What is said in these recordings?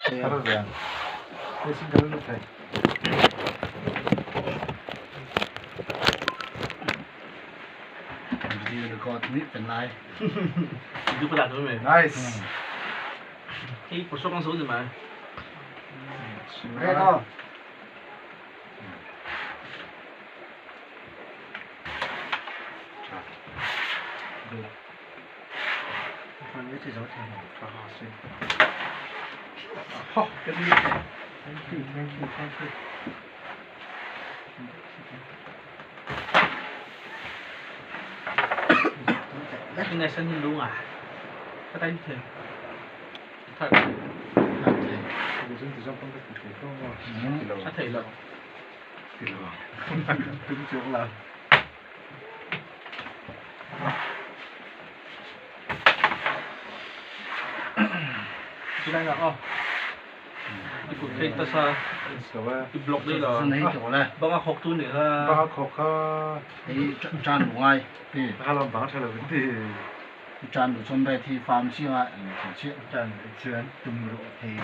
Har ve ang. Hei single a lut thei. Video record ni pen lai. Nice. Red aw. Thank you, thank you, thank you. Hei tan lu ngai. Tan lu chuan red hi farm chiang a eng thei chiah. Tan chuan tum ruh thei na.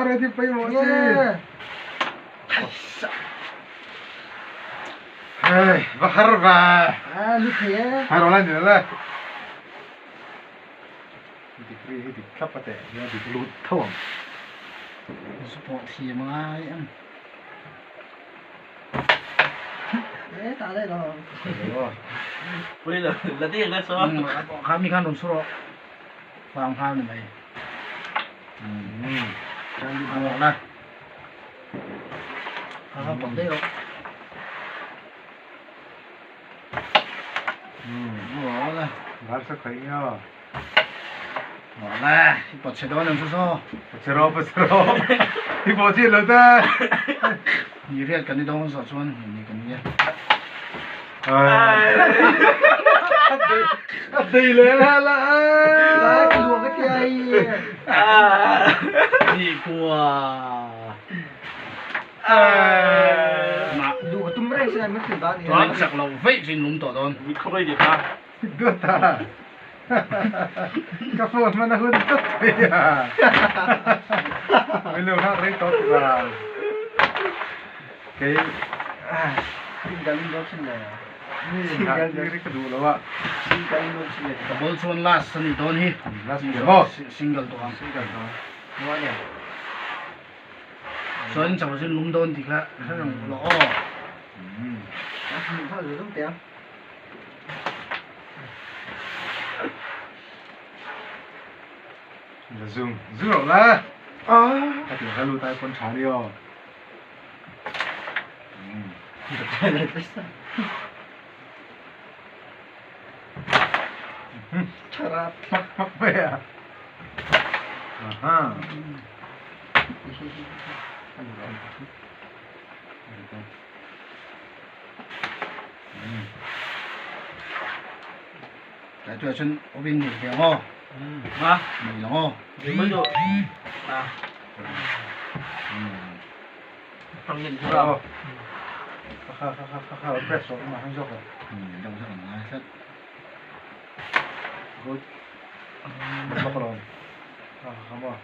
Ready pawimawh chi. Hei, va har va. Har awlai ni lo le. Degree hi dik thlap a teh hian dik lut tho ang. Zu pawh thiam a ngai em. Kha mi khan rawn su rawh. Vang nghal ni mai. Ang la. Kha kha pawh daih rawh. Aw le. Lar sa khai nge aw. Aw le. I pawt chhe dawn em chu saw. Pawt chhe rawh, pawt chhe rawh. I pawh chiah lo te. Ni riat kan ni dawn zawh chuan ni kan nia. A dei leh la la. Ni kua. Chuan chak lo veih chu in lum tawh dawn. Dawt a. Ka phone hman a hun tlat thei a. Min lo nghak rei tawh tura. Kei mi nghah tir hi ka duh lo a. Ka ball chuan last a nih dawn hi. Last nih maw? Single tawh ang. Chuan chak lo chu in lum dawn tih kha hre reng lo aw. La zung zung rawh la. Ka tih kha lut ai pawn tha ni aw. Hmak hmak mai a. Aha. Tại tôi chân ở bên này kìa ho. Này là ho. Kha kha kha kha kha press rawh amah hang zawk a. Dang zawk an ngai tlat. Good. Block alawm. Kha kha kha maw.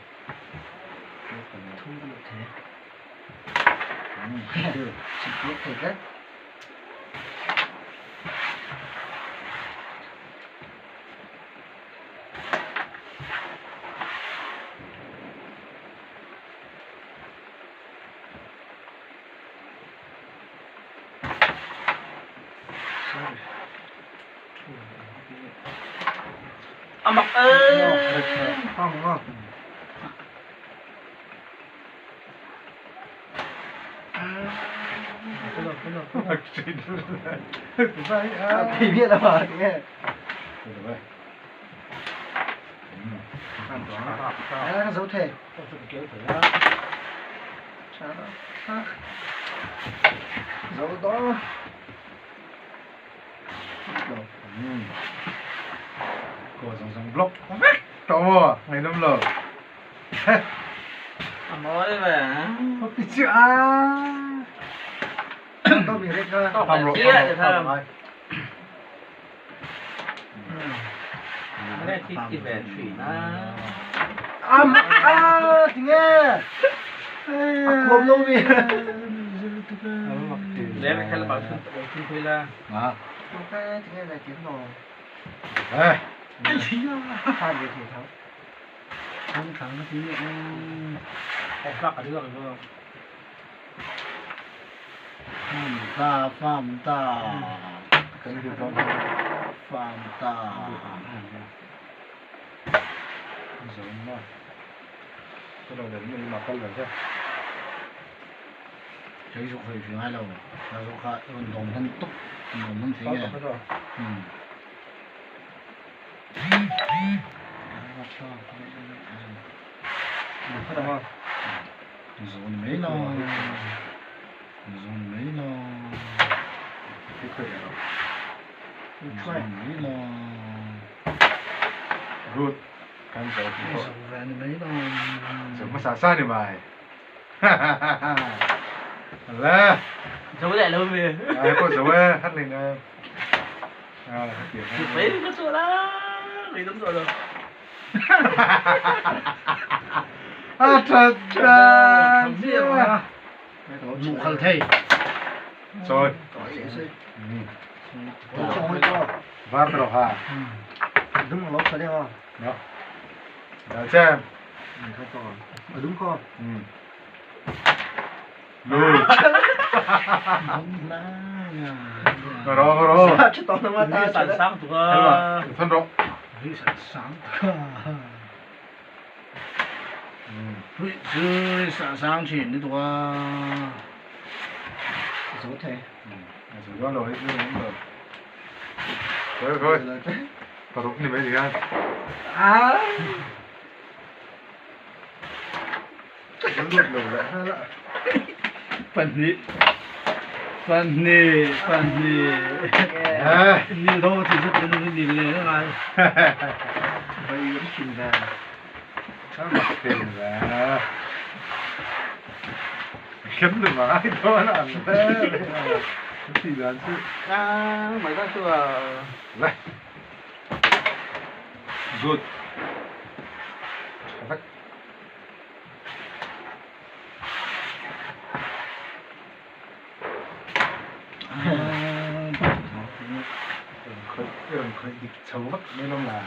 Ko zawng zawng block vek tawh maw ngaihnawm lo. Hopi chiah a. Tham rawh tham rawh tham rawh. ti ti ve thin a. Am a tinge a khuam lo mi. Le ka khal ba thun ba thun thui la. À. Ok tinge lại kiếm rồi. Ê. Hai người thì thắng. Thắng thắng cái tí Học bạc ở được rồi. Pham ta pham ta. Cái gì đó. Pham ta. Giống mà. Cái đầu đến mình mà cân rồi chứ. 这就可以平安了，那就看农村多，农村 Có 谁 có rồi. 嗯。 Có được không? 肉没了，肉没了， Cái khỏe rồi. 肉没了， Rút. Căn dấu cũng 肉 có. 饭没了。 Giống mà xả xa này mày. Là. Giấu lại lâu về. À, có dấu ấy, hát lên đây. À, hát kiểu Thì mấy cái chỗ đó. Lấy đúng rồi rồi. À, thật ra. 肉好睇。 Rồi. Vắt rồi hả? Đúng là lốp rồi đấy không? Đó. Đó xem. Đúng không? Ừ. Lùi. Rồi rồi rồi. Chứ tao nó mà ta Sẵn sáng tụi Thế mà, thân rộng. 你上上。 Ừ. 对，是上上去你多。 Giấu thề. Rủi ro rồi chứ đúng rồi. Rồi rồi. Tao đúng thì mấy gì ăn. À. Nó lụt lù lại hết lại. 笨你，笨你，笨你。 À. 你头就是跟着你的那个。 Vậy vẫn chìm về. Sao mà tiền ra. Kiếm được mà ai đó là ăn thế. Thì là chứ. À, mấy con chùa. Này. Good. Perfect. Khơi địch xấu vất nên không là.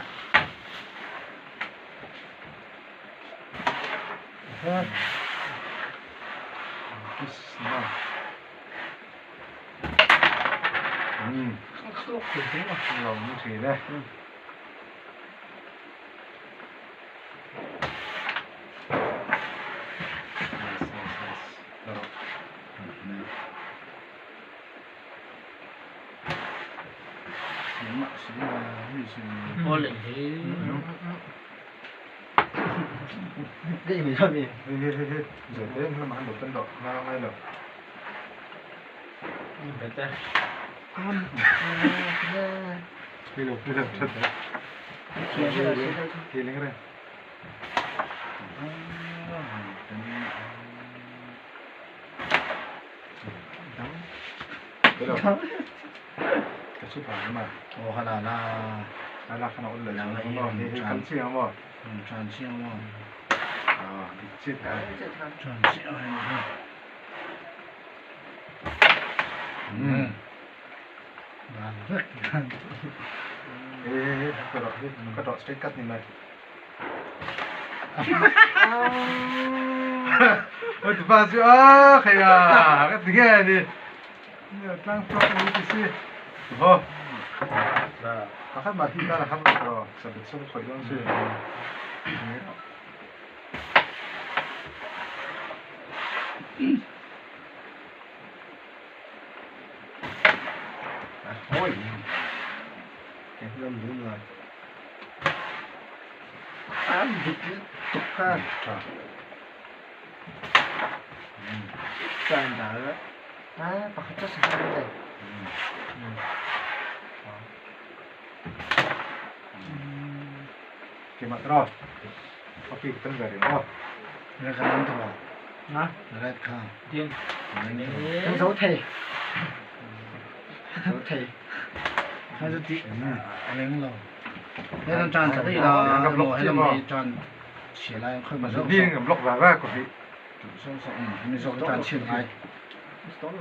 Lòng như thế đây. Nice, nice, nice. Đó. 行了，行了，行。 Có lệ thế. Cái gì mình cho mình? Ê, ê, ê, ê. Giờ thế nó mà ăn được tân độ, nó ăn được. Phải ta. Đi được, đi được, thật đấy. Thì lên cái này. Cái đâu? Cái chút vào mà. 我看到那， Đây là khả năng ổn định đúng không? Thì cắn chi không rồi? 转气嘛， À, thì chết đấy. 转气哎呀。Ừ. Ê, ê, ê, cái đó, cái đó straight cut nhìn này. Ôi, tụi ba chứ, á, khay à, cái gì nghe đi. Trang phước cái gì xí. Thôi. Kakak mati ta lah kamu kalau sabit sabit kau itu sih. Thôi. Cái lâm đúng rồi. Ăn thịt tục ha. Toàn đỡ. À, bà cho sao đây. Cái mặt rồi. Ok, kita nggak ada. Oh, Red kan tu lah. Hả? Red kan. Tiên. Không giấu thầy. Giấu thầy. Kan tu di. Leng lo. He lam chan sa dei la maw he lam hi chan chhia lai khawi ma zawk zawk. Block ve ve ko hi. Zawk zawk hemi zawk hi chan chhiat ngai. Khawi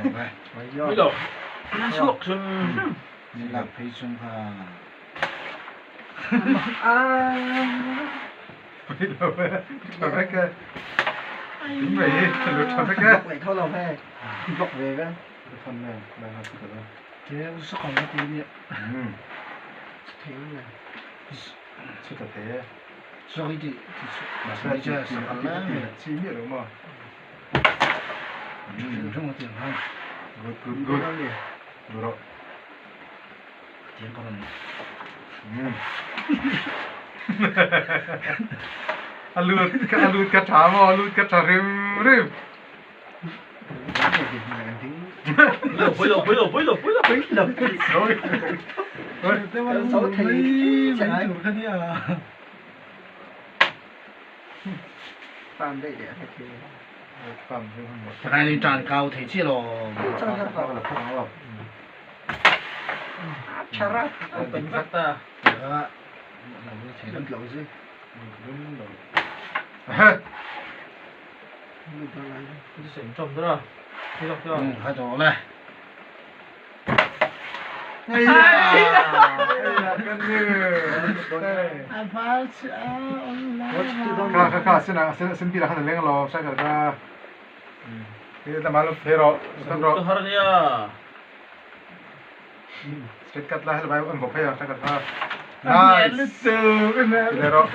lo ve. Khawi lo. Chhuak hrim hrim. Ni lak phei chung kha. Khawi lo ve. Tha vek e. Ding mai hi. Lo tha vek e. Block leh tho lo ve. Block ve ve. A lut a lut ka tha maw a lut ka tha rim rim. Tlan kau thei chi lo. Ừ, hai chỗ này. Ây da, cái Kha kha kha xin xin xin bi la khan leng lo sai ka ka. Cái ta mà thế rồi, tan rồi. Straight cut la hel bai an bok phei sai ka kha. Nice. Thế rồi.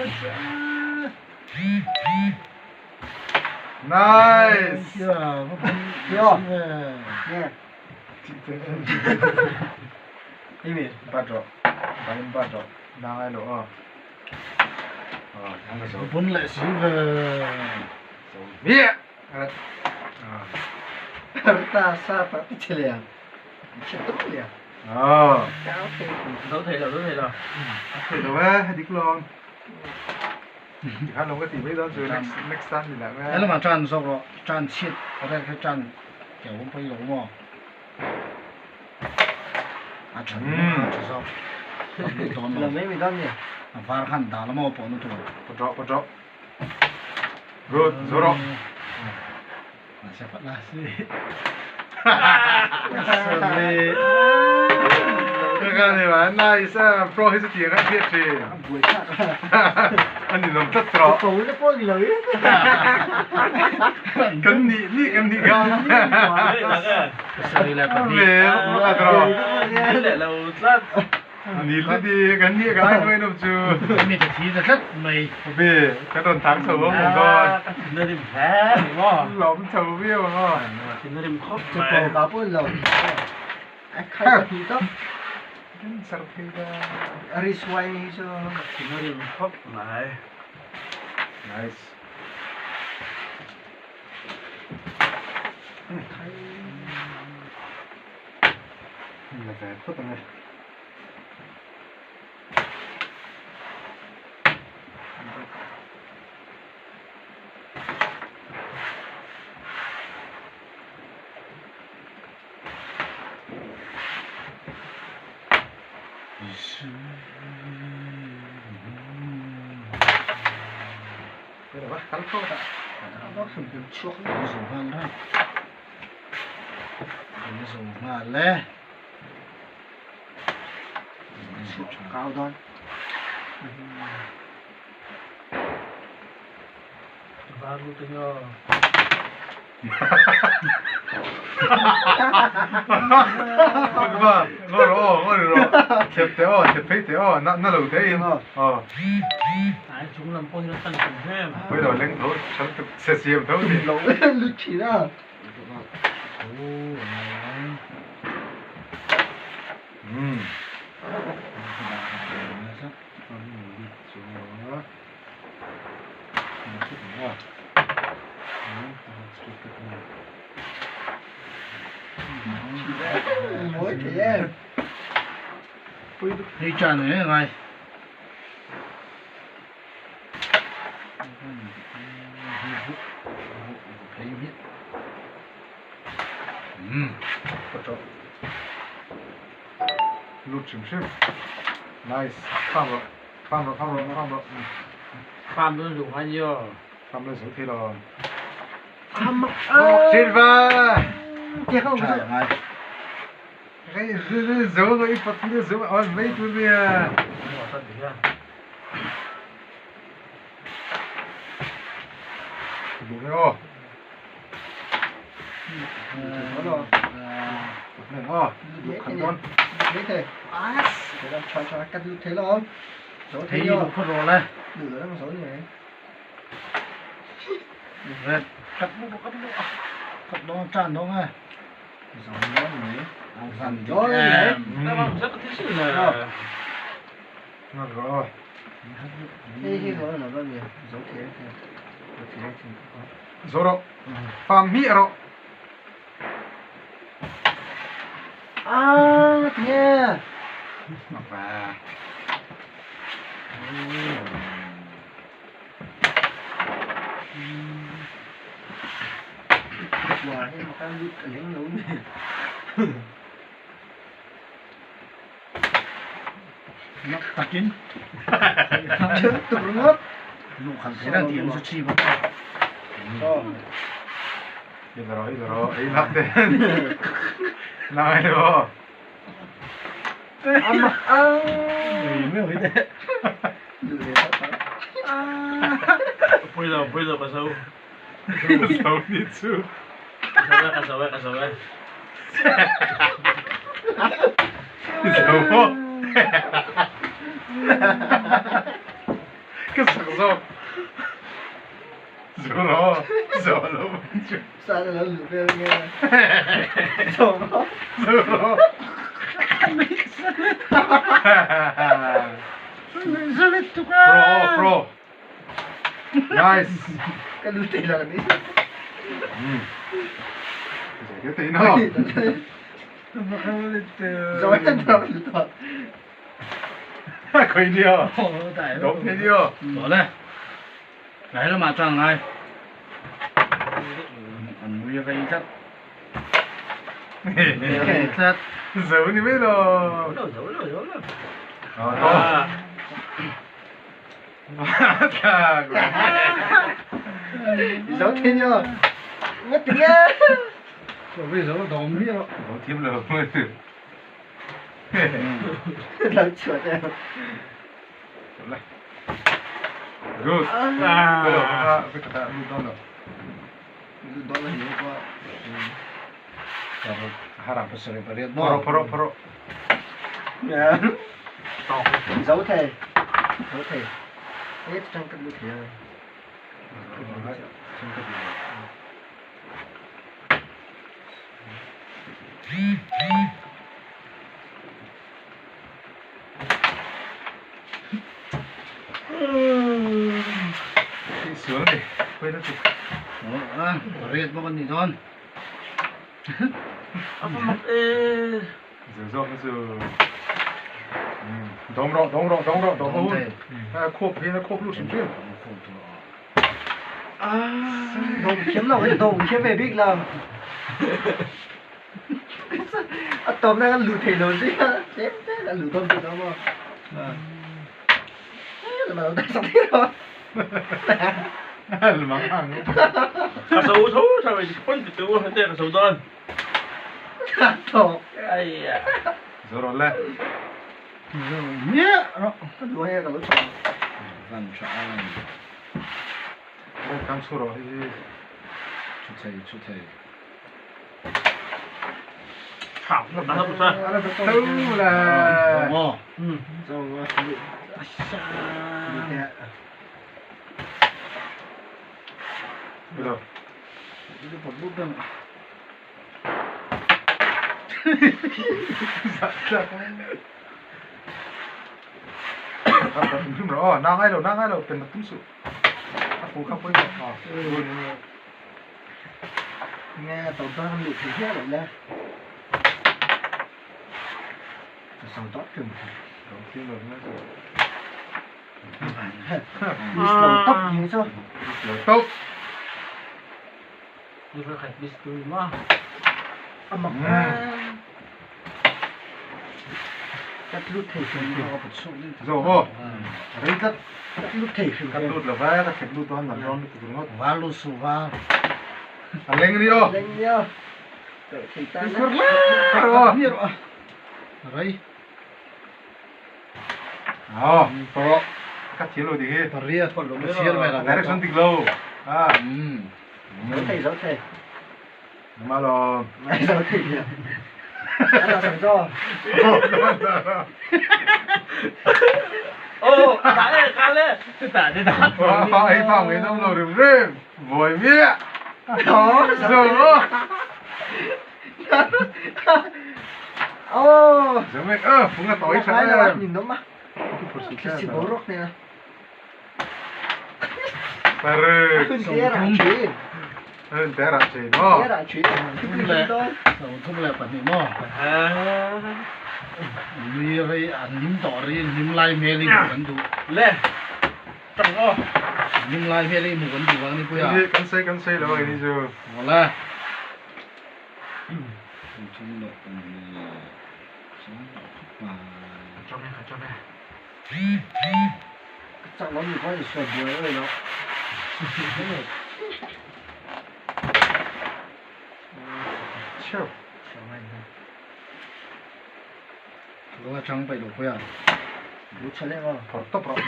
Nice. Ini bắt rồi. Bắn bắt rồi. Đang ai lộ. Ờ, đang cái số. Bún lại xíu về. Mẹ. Ờ. Thì đâu á, đi luôn. Thì khá nông cái tỷ mấy đó rồi next next time thì lại Thế là mà tràn sọc rồi, tràn chít, ở đây cái tràn kiểu cũng phải đúng không? À tràn nó sọc. Var khan dal mo po nu tu. Drop drop. Good, zoro. Siapa lah sih? Cái cái này mà nice à, pro hết tiền á biết gì. Anh nhìn nó rất rõ. Cái nị nị cái nị cái. Về nó là rõ. Nị là đi cái nị cái anh nó chú. Mi te thi rất mày. Về cái đòn thắng sầu bóng một con. Lõm sầu viêu mà. Nice. Là cái phút này. Cái này bắt cắn không ạ? Dùng ngon đó. Dùng ngon lẽ. Ba, ngồi rồi, ngồi rồi. Chẹp thế ô, chẹp phết thế ô, nó nó lù thế im. Ờ. Bây giờ lên thấu, sẵn tục sẽ xem thấu thì. Ừ. Đi tràn này ngay. Ừ. Lut hrim hrim. Nice. Farm rawh. Farm rawh, farm rawh, farm rawh. Farm dawn zo ngai nia. Farm dawn zo thei lo. Amak. Silva! Tha ngai. Hei zo zo i pat ni zo on mai tu nia. Lu nge aw. Aw, lu khan dawn. Thei lu phawt rawh le. Red. Kat lu kat lu. Kat dawn tan dawn e. Ang dik em. Zo rawh. Farm hmiah rawh. Nak takin. Lu khan thei reng tih an chu chi bawk a. I la rawh, i la rawh, ei lak te. Nang ai lo. Ei meuh hi te. Pui lo, pui lo ka zo. Zo ni chu. Ka zo e, ka zo e, ka zo e. Zo maw? Ka sak zawk. Zo rawh, zo lo mai chu. Zo rawh. Pro, pro. Nice. Cái tí nó. Khơi đi à? Đúng thế đi à? Bỏ lên. Đấy là mà chẳng ai. Còn nguy gây chắc. Chắc. Giấu đi mấy rồi. Zo lo, zo lo, zo lo. Ờ, to. Rồi bây giờ nó đom đi rồi. Giấu thêm rồi. Good. Bây giờ chúng ta phải đun rồi. Haram pasal pariat Phoro phoro phoro. Sướng đi. Quên nó chụp. Pariat mo kan ni don. Apa mak eh. Dữ dội nó dữ. Đóng rồi, đóng rồi, đóng rồi, đóng Đom rồi. thei. À, khô thế nó khô lúc xỉm xỉm. Mắng ăn. Ka zo tho tho ai pon tu te ka zo don. Ai ya. Rồi rồi lên. Nhé. Văn trả. Đây cam su rồi. Chút thầy, chút thầy. Hảo, nó không sao. Đâu là. Ồ. Bây giờ. Dạ dạ. Rồi, nang ai đâu, nang ai đâu, tiền mặt tum su. Phú khắp với họ. Đầu tiên là nó rồi tốt. Đi phải khạch bis tu ma. Cut lut thei hrim hrim. Zo maw? Rei tlat. Cut lut thei hrim hrim. Cut lut lo va, ka thlep lut dawn lam dawn lutuk ringawt. Val lut suh val. A leng ri aw. Leng ri aw. Perh thei tan a. Perh aw. Rei. Aw, perh aw. Ka thiam lo tih hi. Pariat. Ka chhiar mai lo. Direction dik lo. Ah. Zo thei zo thei. Malo. Zo thei nia. Ano sang cho. Oh, ka le ka le. Ta de da. Fa ai fa ngai dam lo rim rim. Voi mia. Zo. Oh. Zo me ơ, phung là tối sao em. Nhìn nó mà. Cái bố rốc nè. Paruk. Sawmthum. Hun te rah thin maw? Te rah thin. Thum leh sawmthum leh pahnih maw? Nui rei an hlim tawh rei an hlim lai hmel i hmuh kan duh. Le tang aw. An hlim lai hmel i hmuh kan duh vang ni puia. Ni kan sawi kan sawi lo a ni chu. Mawle. Sawmthum leh pahnih chuan a khawp mai. Ka chawm e ka chawm e. Chak lo mi pawh i suat buai awih lo. Cheu. Ka la chang paih lo pawh a. Lu tha leh maw? Phawrh tawp rawh.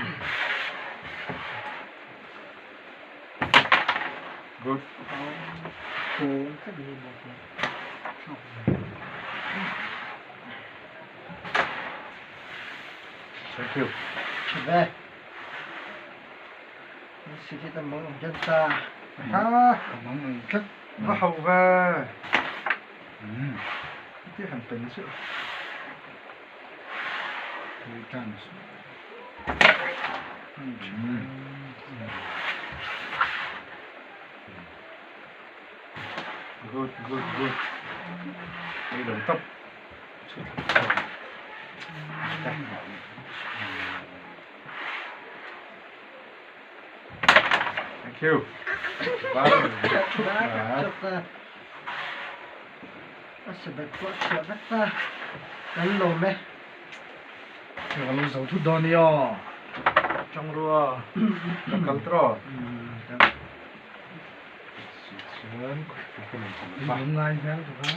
Good. Kawng tlat ni maw? Thank you. Tha ve. Si khi tam mang ang ta. Ha, mang ang tlat. Va hau ve. Ti han pen chu. Tui tan su. Good, good, good. Ei lo tap. Thank you. A sabat pawh chhuah vek ta. Kan lawm e. Ka lo zo thut dawn nia. Tang rua. Ka kal tawh. Lung ngai hmel tuk a.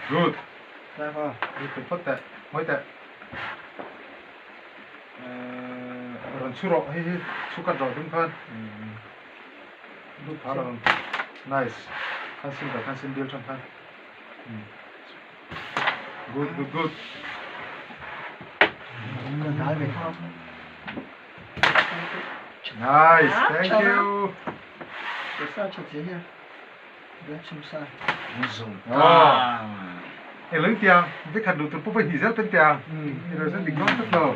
Good. Good phawt teh. Ngawi teh. Rawn chhu rawh hei hi chhu cut rawh tum khan lut phah lo ang nice khan sim dah khan sim bial tang khan good good good nice thank you Eng leng tiang vek khat luh tur pawh pahnih zel pen tiang i lo zen dik dawn tlat lo.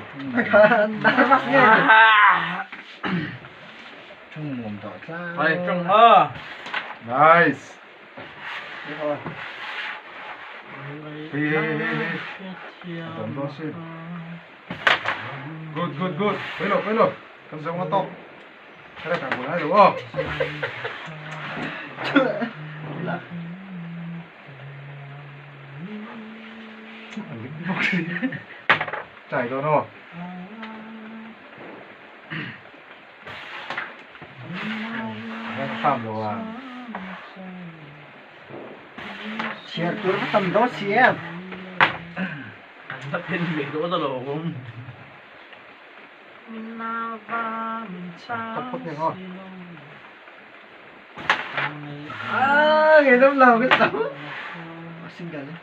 Nice. Hei hei hei hei. A dawm dawn sin. Good good good. Pui lo pui lo. Kan zawng a tawk. Chai dawn aw. Farm lo a. Chhiar tur ka tam dawn si em. An la phen ve dawn alawm. Ka phawt nih maw? Ah, ngei dam lo ka tam. Single.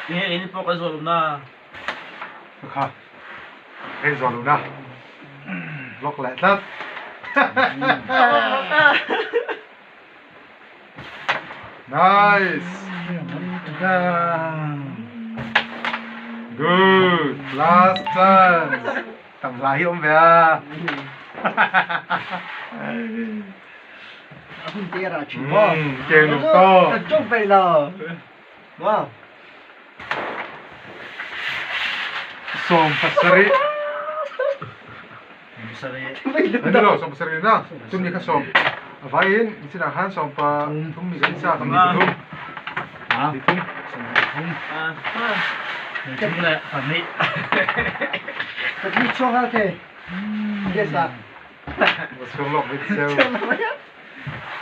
Tinge ini pawh ka zawh na. Kha. Hei zawh lo na. Block leh tlat. Nice. Good. Last chance. Tam hla hi awm ve a. A hun te ra thin maw? Keng lung to. Ka chok peih lo. Maw? 17. Pasarih. Ani lo 17 na. Chumi kha sawm. A vaiin chinah khan 13 mi kan sa 23. Ha? Thum. 23. Thum leh pahnih. Ka tlu chhuak hal thei. Yes ah. Va chhuak lawk ve cheu.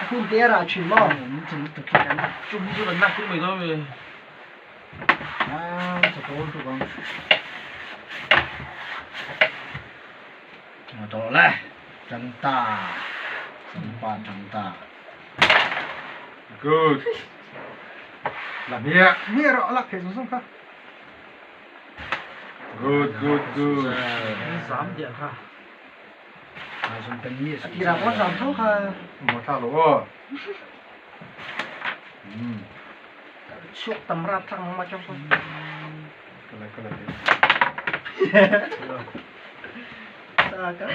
A hun te ra thin maw? Min chung lutuk hi kan Chung chu kan nak mai dawn mi. Ah, chapo lutuk ang. Tawh le. Tang ta. Sampa tang ta. Good. La mia. Mia ro lak thei zung zung kha. Good, good, good. Zam dia kha. A tirah pawh zam tho kha. Maw thlak lo aw. Chhuak tam rap thlak ang mah chang pawn. Ka la ka la te. Sa ka.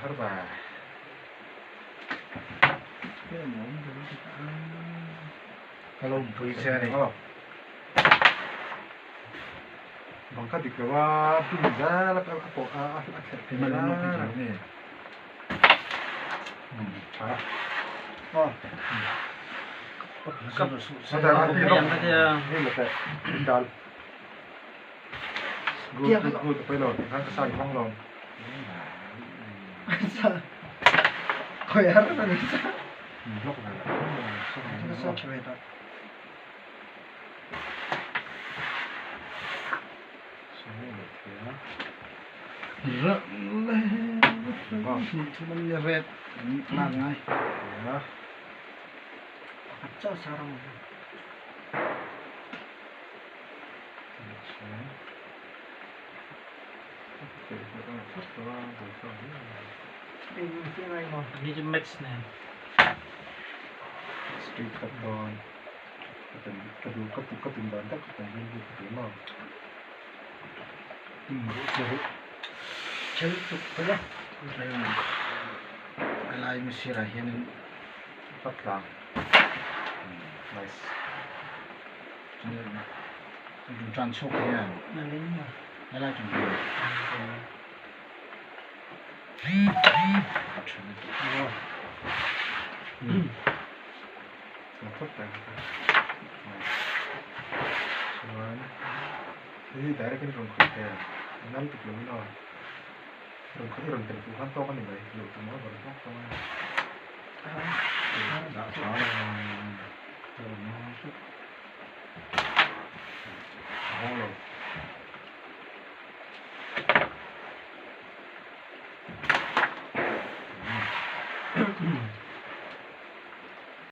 Har ba. Ka lo awmpui che a ni. Bang kha dik lo a dum zel a a pawh a a kherh phei Hman lawk hi tha nge. Tha. Aw. Dal. Good good good a pawi lo tikhan ka sa i hmang lo. Sa. Khawi har a ni sa. Block ve la. Ka sa tha ve ta. Red lak ngai. Pakhat chauh sa ram. Ni chu match nen. Street cut dawn. Ka duh ka ka tum dan tak ka tum rilru ka ti maw. Chel tuk phawt a. Helai misirah hianin Fat tlang. Nice. Chung tan chhuak thei a. Helai chung hi. Chuan phawt ta. Nice. Chuan hei hi direct in rawn khawih thei a. Nal tuk lo in aw. Rawn khawih rawn pel fuh khan tawk a ni mai. Luh tum a rawn hlawk tawk a ni. Dah tha lo. A hawng lo.